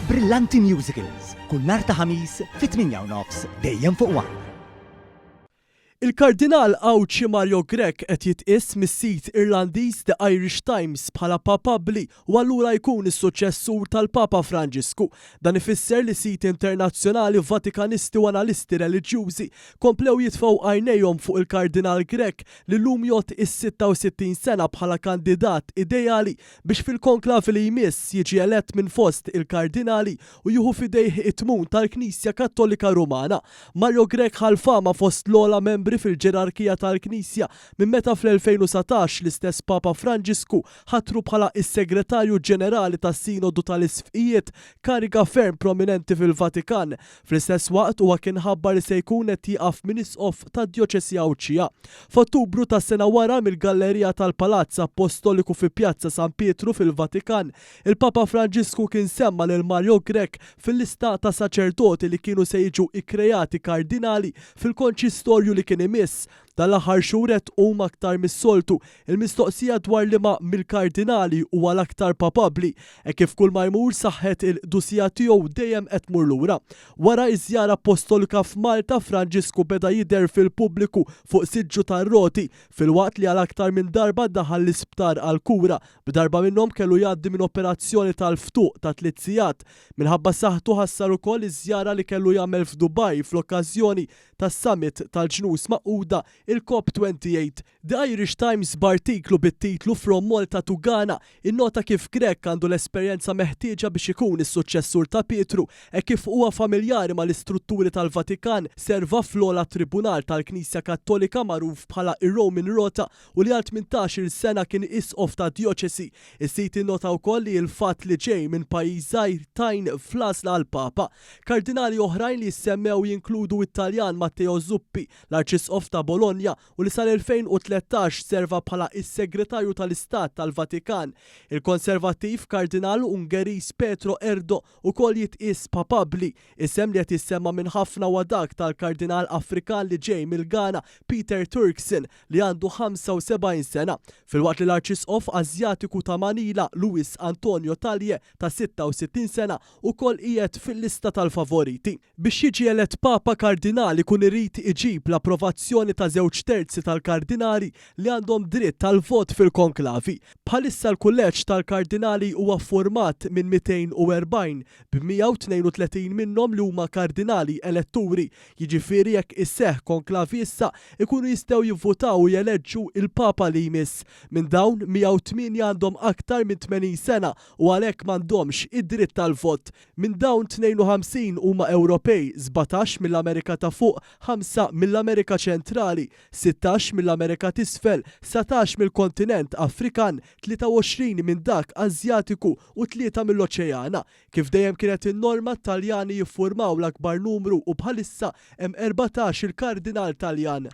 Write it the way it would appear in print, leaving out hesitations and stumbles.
Brillanti Musicals, kull nhar ta' Ħamis fit-8 u nofs dejjem fuq One. Il-Kardinal Għawdxi Mario Grech qed jitqies mis-sit Irlandiż The Irish Times bħala papabbli u allura jkun is-suċċessur tal-Papa Franġisku. Dan ifisser li siti internazzjonali Vatikanisti u analisti reliġjużi komplew jitfgħu għajnejhom fuq il-Kardinal Grech li llum jgħodd is-66 sena bħala kandidat ideali biex fil-konklavi li jmiss jiġi elett minn fost il-kardinali u jieħu f'idejh it-tmun tal-Knisja Kattolika Rumana. Mario Grech ħa l-fama fost l-ogħla membri fil-ġerarkija tal-Knisja minn meta fl-2019 l-istess Papa Franġisku ħatru bħala s-Segretarju Ġenerali tas-Sinodu tal-Isfqijiet, kariga ferm prominenti fil-Vatikan. Fl-istess waqt huwa kien ħabbar li se jkun qed jieqaf minn Isqof tad-Djoċesi Għawdxija. F'Ottubru ta' sena wara, mill-gallerija tal-Palazz Appostoliku fi Pjazza San Pietru fil-Vatikan, il-Papa Franġisku kien semma lil Mario Grech fil-lista ta' saċerdoti li kienu se jiġu ikkreati kardinali fil-konċistorju li kien imiss. Dan l-aħħar xhur qed tqum aktar mis-soltu il-mistoqsija dwar liema mill-kardinali huwa l-aktar papabbli, hekk kif kull ma jmur saħħet il-qdusija tiegħu dejjem qed tmur lura. Wara iż-żjara appostolika f'Malta, Franġisku beda jidher fil-pubbliku fuq siġġu tar-roti, filwaqt li għal aktar minn darba daħal l-isptar għall-kura, b'darba minnhom kellu jgħaddi minn operazzjoni tal-ftuq ta' tliet sigħat. Minħabba saħħtu ħassar ukoll iż-żjara li kellu jagħmel f'Dubaj fl-okkażjoni tas-Summit tal-Ġnus Magħquda, il-COP 28. The Irish Times b'artiklu bit-titlu From Malta to Ghana innota kif Grech għandu l-esperjenza meħtieġa biex ikun is-suċċessur ta' Pietru hekk kif huwa familjari mal-istrutturi tal-Vatikan, serva fl-ogħla tribunal tal-Knisja Kattolika magħruf bħala ir-Roman Rota u li għal 18-il sena kien isqof ta' djoċesi. Is-sit innota wkoll li l-fatt li ġej minn pajjiż żgħir tgħin fl-għażla għall-Papa. Kardinali oħrajn li jissemmew jinkludu t-Taljan Matteo Zuppi, l-Arċisqof ta' Bologna u li sal-2013 serva bħala s-Segretarju tal-Istat tal-Vatikan. Il-Konservattiv Kardinal Ungeriż Petro Erdo ukoll jitqies papabbli. Isem li qed jissemma minn ħafna huwa dak tal-Kardinal Afrikan li ġej mill-Ghana Peter Turkson li għandu 75 sena, filwaqt li l-Arċisqof Asjatiku ta' Manila Luis Antonio Tagle ta' 66 sena ukoll qiegħed fil-lista tal-favoriti. Biex jiġi elett Papa kardinal ikun irid iġib l-approvazzjoni ta' żewġ terzi tal-kardinali li għandhom dritt għall-vot fil-konklavi. Bħalissa l-kulleġġ tal-kardinali huwa ffurmat minn 240, b'132 minnhom li huma kardinali eletturi, jiġifieri jekk isseħħ konklavi issa ikunu jistgħu jivvutaw u jeleġġu l-Papa li jmiss. Minn dawn, 108 għandhom aktar minn 80 sena u għalhekk m'għandhomx id-dritt tal-vot. Minn dawn 52 huma Ewropej, 17 mill-Amerika ta' Fuq, ħamsa mill-Amerika Ċentrali, 16 mill-Amerika t'Isfel, 19 mill-kontinent Afrikan, 23 minn dak Asjatiku u tlieta mill-Oċeana. Kif dejjem kienet in-norma t-Taljani jiffurmaw l-akbar numru u bħalissa hemm 14 il-kardinal Taljan.